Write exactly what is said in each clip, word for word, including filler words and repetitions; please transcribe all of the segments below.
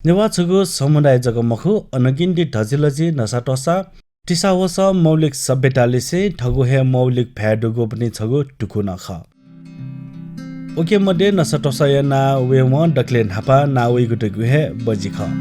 नेवाः छगू समुदाय जक मखु, अनगिन्ति धजिलजि नसा त्वसा, तिसा वसः मौलिक सभ्यतालिसें थःगु हे मौलिक भाय् दुगु पनि छगू दुगु नं खः। उके मध्ये नसा त्वसाया नां वयेवं दकलय् न्हापां नां वइगु दुगु हे बजि खः।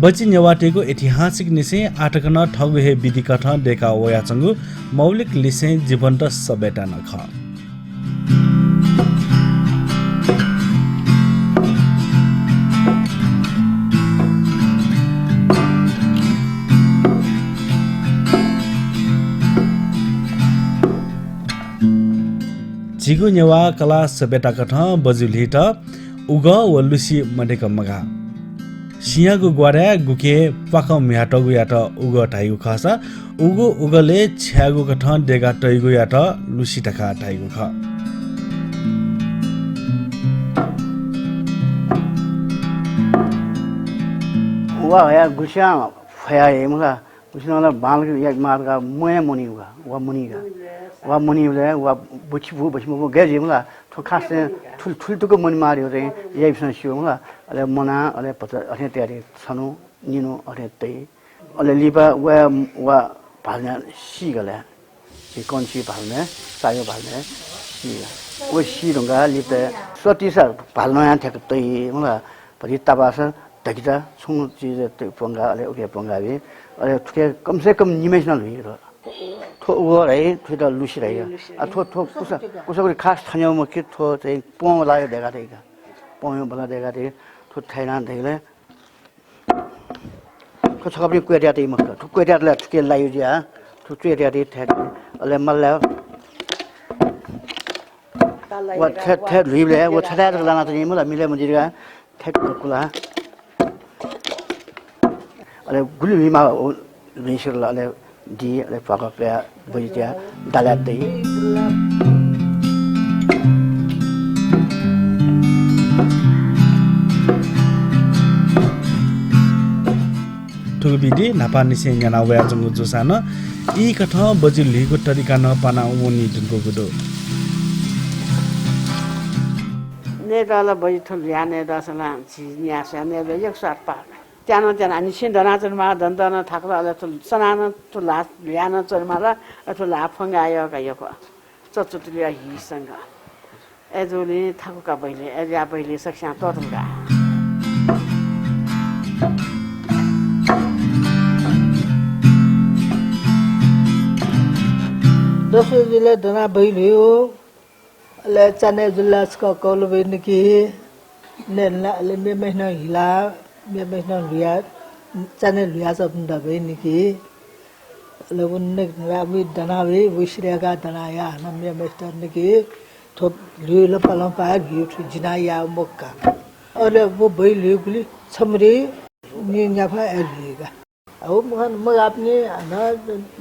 बजि नेवाःतय्गु ऐतिहासिकनिसें आःतक नं थःगु हे विधिकथं दय्का वयाच्वंगु मौलिकलिसें जीवन्त सभ्यता नं खः। झीगु नेवाः कला सभ्यताकथं बजि ल्हुइत उगः व लुसि मदय्क मगाः। सिँयागु ग्वाराय् गुके प्वाकं म्हुयातःगुयात उगः धाइगु खःसा, उगु उगलय् छ्यायेगु कथं दय्का तइगुयात लुसि धकाः धाइगु खः। वा हया गुस्यां फया हे मला। गुस्यां ला बांलाक याये माः धकाः मया मनी वा, वा मनी का। वा मनीबलय् वा बछि बु, बछि मबु गय् जुइ मला। थ्व खास चाहिँ थुलि, थुलि तुक मनी माः धइगु चाहिँ याइपिसं स्यू मला। अले मनाः, अले भचा अथें तयारी छन्हु, निन्हु अथें तइ। अले लिपा वा, वा भाजु नं सीगलय्, झी कन्सी भाजु नं, सायो भाजु नं सीगलय्। व सी धुंकाः लिपा सतिसा भाजु नं यां थ्याक तइ मला। भति तापासा धकिचा छुं चिज तइ प्वंगा, अले उके प्वंगा बी। अले थुके कम से कम निम्हय्सिनं ल्हुइ। थ्व उगः धाइ, थुइत लुसि धाइ। लुसि। आ, थ्व, थ्व कुसा, कुसा कुरी खास थन्याम्ह कि थ्व चाहिँ प्वँ लायो धकाः धाइ का। प्वँ बला धकाः धाइ। थ्व थाय् नं धाइ ला। थ्व छकः पनि क्वय् तयातइ मखु। थ्व क्वय् तयातल थुके लायो जुया। थ्व च्वय् तयातइ थाय्। अले मल्ला। व थ्व, थ्व ल्हुइबलय् व थथाय् जक लाना तनी मला, मिले मजिर का। थ्याक्क कुला। अले गुलि ल्हुइमाः व ल्हुइसिल अले दी, अले प्वाकं प्वया बजित्या दालाय् तइ। थुगु विधि न्हापांनिसें न्याना वयाच्वंगु जूसां नं ई कथं बजि ल्हुइगु तरिका नं पाना वनी धुंकूगु दु। नयेदला बजि थ्व ल्हुया नयेदःसा ला झी न्यासया नयेदः एक स्वाद पाः। त्यानं त्यानं निसें दनाच्वनेमाः, दन दनं थाकल, अले थ्व सनानं थ्व ल्हाः ल्हुयानं च्वनेमाल, अले थ्व ल्हाः फ्वंगाः यःका यक्व। चचुतुलिया हि संग। अय्जूगुलिं थाकु का बहिली, अय्जुया बहिली सकस्यां त्वःतल का। दसु जुल दना बहिली हो। अले चान्हय् जुल ला छकः कौल बहिनी कि, नयेधुना अले मेम्हय्सिनं हिला, मेम्हय्सिनं ल्हुया, चान्हय् ल्हुया सःपिन्त बहिनी कि। अले व नयेक न्हुला व दना वइ, व सिधय्काः दना या हानं मेम्हय्सित नयेक थ्व ल्हुइ ला पालं पाः ल्हुइ थ्व जिनाः याः मखु का। अले व बहि ल्हुइगुलिं छम्ह रे नि न्याफा हे ल्हुइ का। अ, व मखन मगाःपिनि, हानं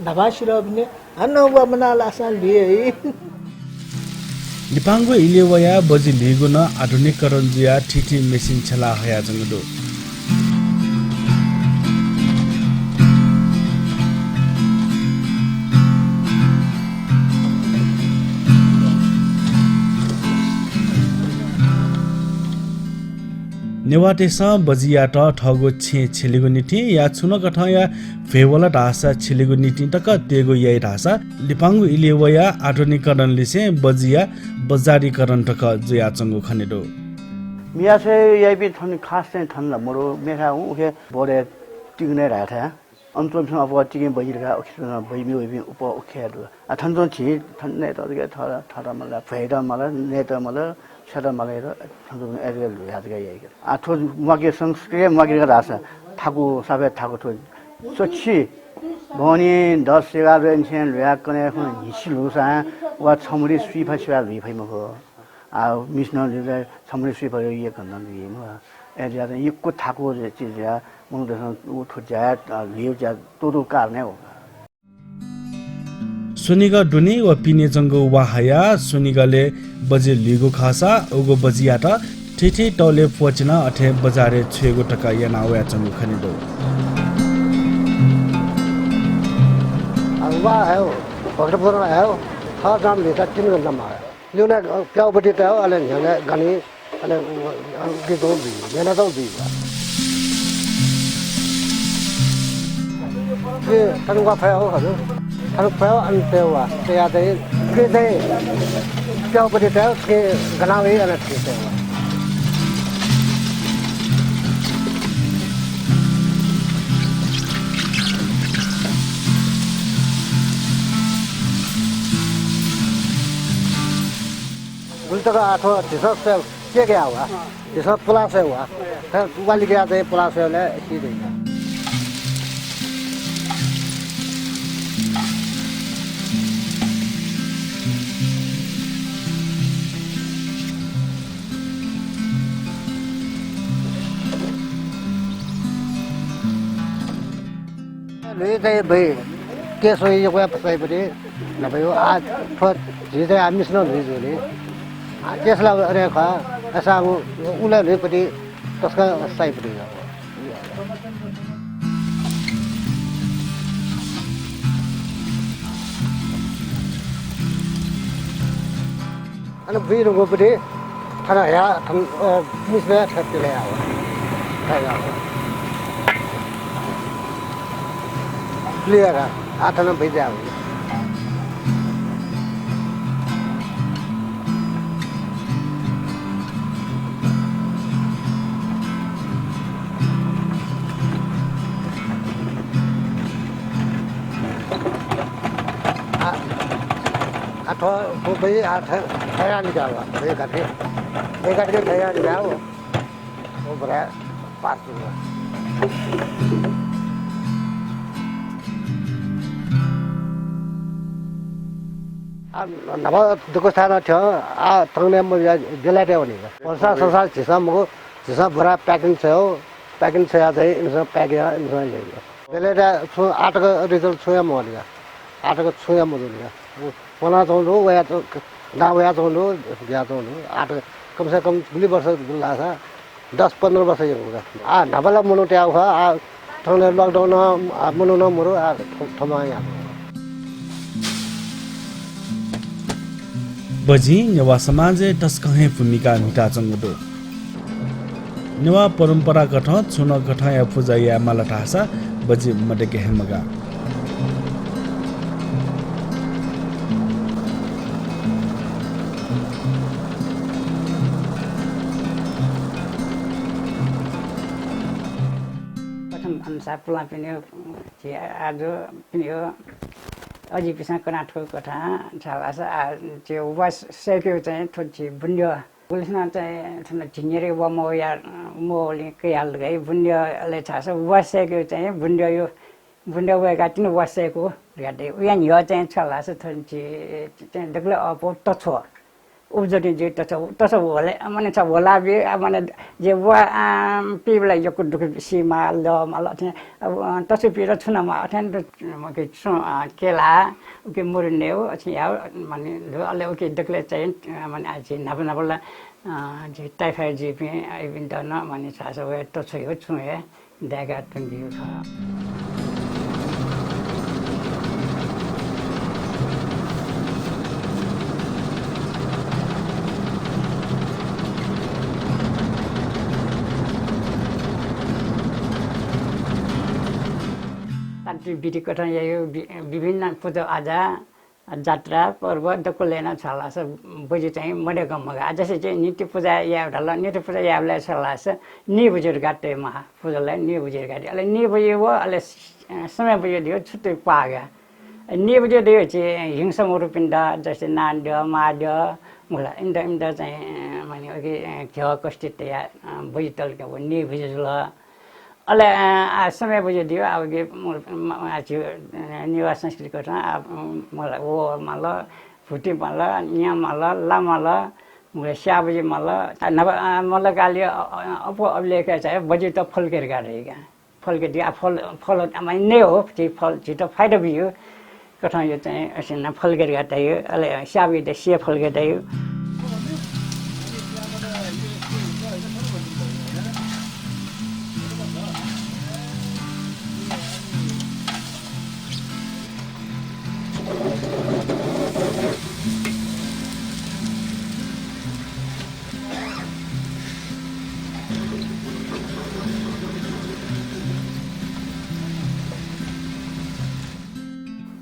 न्हापा सिधःपिनि, हानं व मना लाःसां ल्हुइ हे। लिपांगु इलय् वयाः बजि ल्हुइगु नं आधुनिकीकरण जुयाः थीथी मेसिन छ्यला हयाच्वंगु दु। नेवाःतय्सं बजियात थःगु छेँय् छ्यलेगु निंतिं या छुं नं कथंया भ्वय् वल धाःसा छ्यलेगु निंतिं तक तयेगु याइ धाःसा लिपांगु इलय् वयाः आधुनिकीकरणलिसें बजिया बजारीकरण तक जुयाच्वंगु खने दु। मियाछ्वय् याइपिं थन खास चाहिँ थन ला मरु, मेथाय् हुँ उखे बोर्डय् तिगनय् धायेथाय्। अन च्वंपिसं अप्वः तिगें बजि धकाः उखे च्वनाः बजि मि वइपिं अप्वः उखे दु। आ, थन च्वं झी, थन नयेत जक थः, थःत माल, भ्वय्त माल, नयेत माल, छ्यत माल, थन च्वं अय् जक ल्हुया जक याइगु। आ, थ्व म्वाके संस्कृति म्वाके जक धाःसा थाकु, साफय् थाकु थ्व। स्वछि बहनी दस एघार बजेनिसें ल्हुया कने खुं न्हिसि ल्हुसां वा छम्ह रे सुइफा सिबा ल्हुइ फइ मखु। आ, मिसिनं जुल, छम्ह रे सुइफा ल्हुइ, यक्व नं ल्हुइ मखु। अय् जुयाः यक्व थाकु चिज जुयाः मनूतय्सं व थ्व ज्या, अ, ल्हुइगु ज्या त्वःतूगु कारणं हे खः। स्वनिगः दुने व पिने च्वंगु वा हयाः स्वनिगलय् बजि ल्हुइगु खःसा उगु बजियात थीथी तौले फ्वचिनं अथे बजारय् छ्वयेगु तक याना वयाच्वंगु खने दु। अब वा है हो, भक्तपुर है हो, थः दाम भिता तीन घण्टा माः। ल्यूने प्याउपट्टि तये हो, अले न्ह्यःने गनी, अले उ, उ, उकी तुं बी, न्ह्यःने तुं बी। के तंग्वा फया हो हजुर? तंग्वा फया हो, अनि तये वा। तया चाहिँ, के चाहिँ प्याउपट्टि तये हो, के गना वइ, अले के तये वा। गुलि तक आथो झीसं स्वये, चेक याः वा। झीसं पुलाः स्वये वा। हे वालिकया चाहिँ पुलाः स्वये ला सी दइ। ल्हुइ चाहिँ भइ। के स्वइ यक्व स्वइपट्टि। नभयो आ थ्व झी चाहिँ आ मिस्न ल्हुइ जुल। आ केसला अरे खः। असां उ, उला ल्हुइपट्टि तस्क साइपट्टि। अन बुइ रुंगुपट्टि थन हया थन, अ, मिस्न थ्व तिले याव। थ्व याव। क्लियर, आ थन बुइ जाव। आ, आ, थ्व, थ्व बइ, आ, थ-, थया निकाल, बइ काटे। बइ काटे थया निकाल। ओ बरा, पास जुल। आ, न्हापा दुःख स्थान थ्यं, आ, थंगने मजुया, बेलायतय् वनी। वर्षा संसार झीसं मखु, झीसं बोरा packing छ्वयो, packing छ्वया चाहिँ इमिसं pack या, इमिसं ले। बेलायतय् छुं आःतक result छुं हे मवःलिया। आःतक छुं हे मजूलिया। वनाच्वंगु दु, वया, गां वयाच्वंगु दु, जुयाच्वंगु दु। आःतक कम से कम गुलि वर्ष गुलि लाःसा दस पन्ध्र वर्ष यंगु का। आ, न्हापा ला मनू तयागु खः, आ, थौंकन्हय् lockdown, आ, मनू नं मरु, आ, थ-, थम्हं याः। बजिं नेवाः समाजय् तसकं हे भूमिका म्हिताच्वंगु दु। नेवाः परम्पराकथं छुं नं कथंया पुजा यायेमाल धाःसा बजि मदय्के हे मगाः। कथं भन्सा पुलांपिनिगु झी आजुपिनिगु अजिपिसं कनाथ्व कथं छालासा आ, झी वा सय्केगु चाहिँ थ्व झी बुँद्यः। गुलिसिनं चाहिँ थन झिंगेरे वा मवया, मवलिं कयाल गइ बुँद्यः अले छासा वा सय्केगु चाहिँ बुँद्यःयु, बुँद्यः वय्काः तिनि वा सय्कू धकाः दइ। उया न्ह्यः चाहिँ छालासा थन झी चाहिँ दकलय् अःपु तछ्व। उबजनी जुइ तछ्व, तछ्व ह्वले, माने छ ह्वला बी, आ, माने जे वा, आ, पीबलय् यक्व दुःख सीमाः, लःमाल, अथें, आ, तछ्व पीत छु नमाः, अथें दु, मके छु, आ, केला, उके मुरु नेउ, अथें याउ, माने दु, अले उके दकलय् चाहिँ, आ, माने आ, झी न्हापा न्हापा ला, आ, झी typhoid जुइपिं, आ, इपिन्त नं, माने छासा वय् तछ्व हे छु हे, दय्काः तुंगीगु खः। तान्त्रिक विधि कथं याइगु वि-, विभिन्न पुजा आजा, जात्रा, पर्व दक्व लय् नं छालासा बजि चाहिँ मदय्क मगाः। जसे चाहिँ नित्य पुजा याये धाल, नित्य पुजा यायेबलय् छालासा निबजि धकाः तये माः। पुजालय् निबजि धकाः तये। अले निबजि व अले स-, समय बजि दियो छुट्टै पागा। निबजि दियो चाहिँ हिंसा मरुपिन्त, जसे नां द्यः, मां द्यः, मुला, इन्त, इन्त चाहिँ, माने, उके, घ्यः कस्ति तया, बजि तल के व निबजि जुल। अले, आ, समय बजि दियो, आ, उके, म, म, आ, झी, अ, नेवाः संस्कृति कथं, आ, म, मला, व माल, भुति माल, न्या माल, ला माल, मुला, स्या बजि माल, आ, नब, आ, मल्लकालीय, अ, अ, अप्वः अभिलेखय् चाहिँ बजित फल्के धकाः धइगु। फल्के धइगु, आ, फल, फल, आ, माने नये हो, झी फल, झीत फाइदा बियो। कथं यो चाहिँ असिनं फल्के धकाः धाइयो, अले स्या बजित स्या फल्के धाइयो।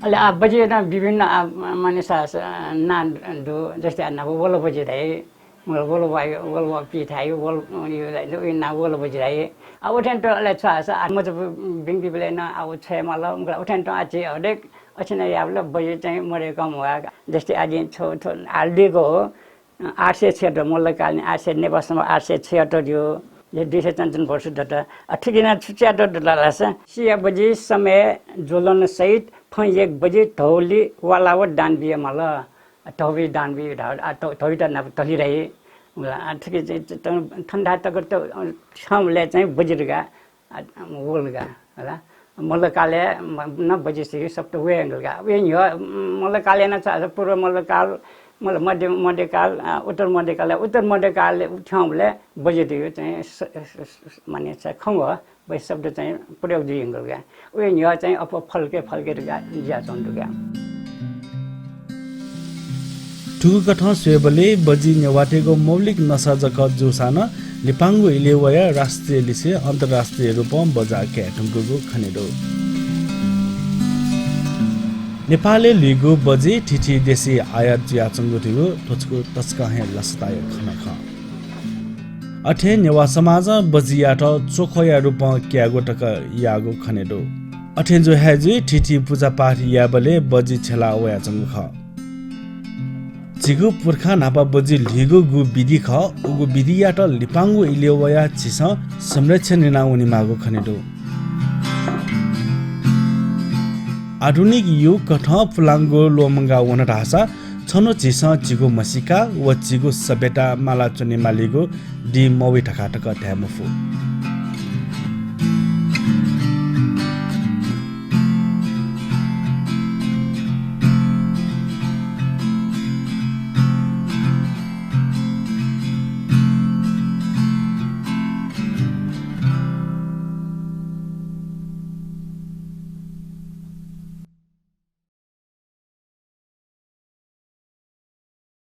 अले आ बजि नं विभिन्न आ माने सा, सा, नां दु, जस्तै आ नाप वल बजि धाइ, वल, वल वाइ, वल वा पि थाइ, वल, यो धाइ, यो नां वल बजि धाइ। आ उथें त अले छ सा, आ मत बिंकी बेले नं आ उ छ्वये माल, उथें त आ छि हरेक अछिना याबल बजि चाहिँ मरे कम वा। जस्तै आ जिं छो, छो हाल दिएको हो, आठ सय छिहत्तर, मल्लकालीन आठ सय, नेपाल सम्बत आठ सय छिहत्तर दियो, जे दुई सय चौवन वर्ष दत। अ, ठीक ना छु च्यात दत लासा, सिया बजि समय ज्वलन सहित फैं एक बजि धौली वालाव दान बिया माल। अ, धौली दान बि धाव, आ, धौ-, धौली त नाप तली रही। आ, ठीक चाहिँ, त-, त-, ठन्डा तक त, अ, छामले चाहिँ बजि गा, आ, वल गा, हला। मल्लकालय् म-, न बजि सिकि सप्त वये हंगल गा। वये न्ह्यः, म, मल्लकालय् न छ, पूर्व मल्लकाल, मल्ल-, मध्य, मध्यकाल, आ, उत्तर मध्यकाल, उत्तर मध्यकाल थ्यंबलय् बजि दियो चाहिँ स-, स-, स-, माने छ खंग, बजि शब्द चाहिँ प्रयोग जुइ हंगल गा। वये न्ह्यः चाहिँ अप्वः फल्के, फल्के गा ज्या च्वंतु गा। थुगु कथं स्वयेबलय् बजि नेवाःतय्गु मौलिक नसा जक जूसां नं लिपांगु इलय् वयाः राष्ट्रिय लिसे अन्तर्राष्ट्रिय रूपं बजाः काये धुंकूगु खने दु। नेपालय् ल्हुइगु बजि थीथी देशय् आयात जुयाच्वंगु धइगु थ्व छकू तसकं हे लसताया खँ खः। अथे नेवाः समाजं बजियात च्वखया रूपं क्यायेगु तक याःगु खने दु। अथे जू हे जुइ थीथी पुजापाठ यायेबलय् बजि छ्यला वयाच्वंगु खः। झीगु पुर्खा न्हापा बजि ल्हुइगु गु विधि खः, उगु विधियात लिपांगु इलय् वयाः झीसं संरक्षण याना वनेमाःगु खने दु। आधुनिक युग कथं पुलांगु ल्वःमंगा वन धाःसा छन्हु झीसं झीगु म्हसीका व झीगु सभ्यता माला च्वने मालीगु दी मवइ धकाः तक धाये मफु।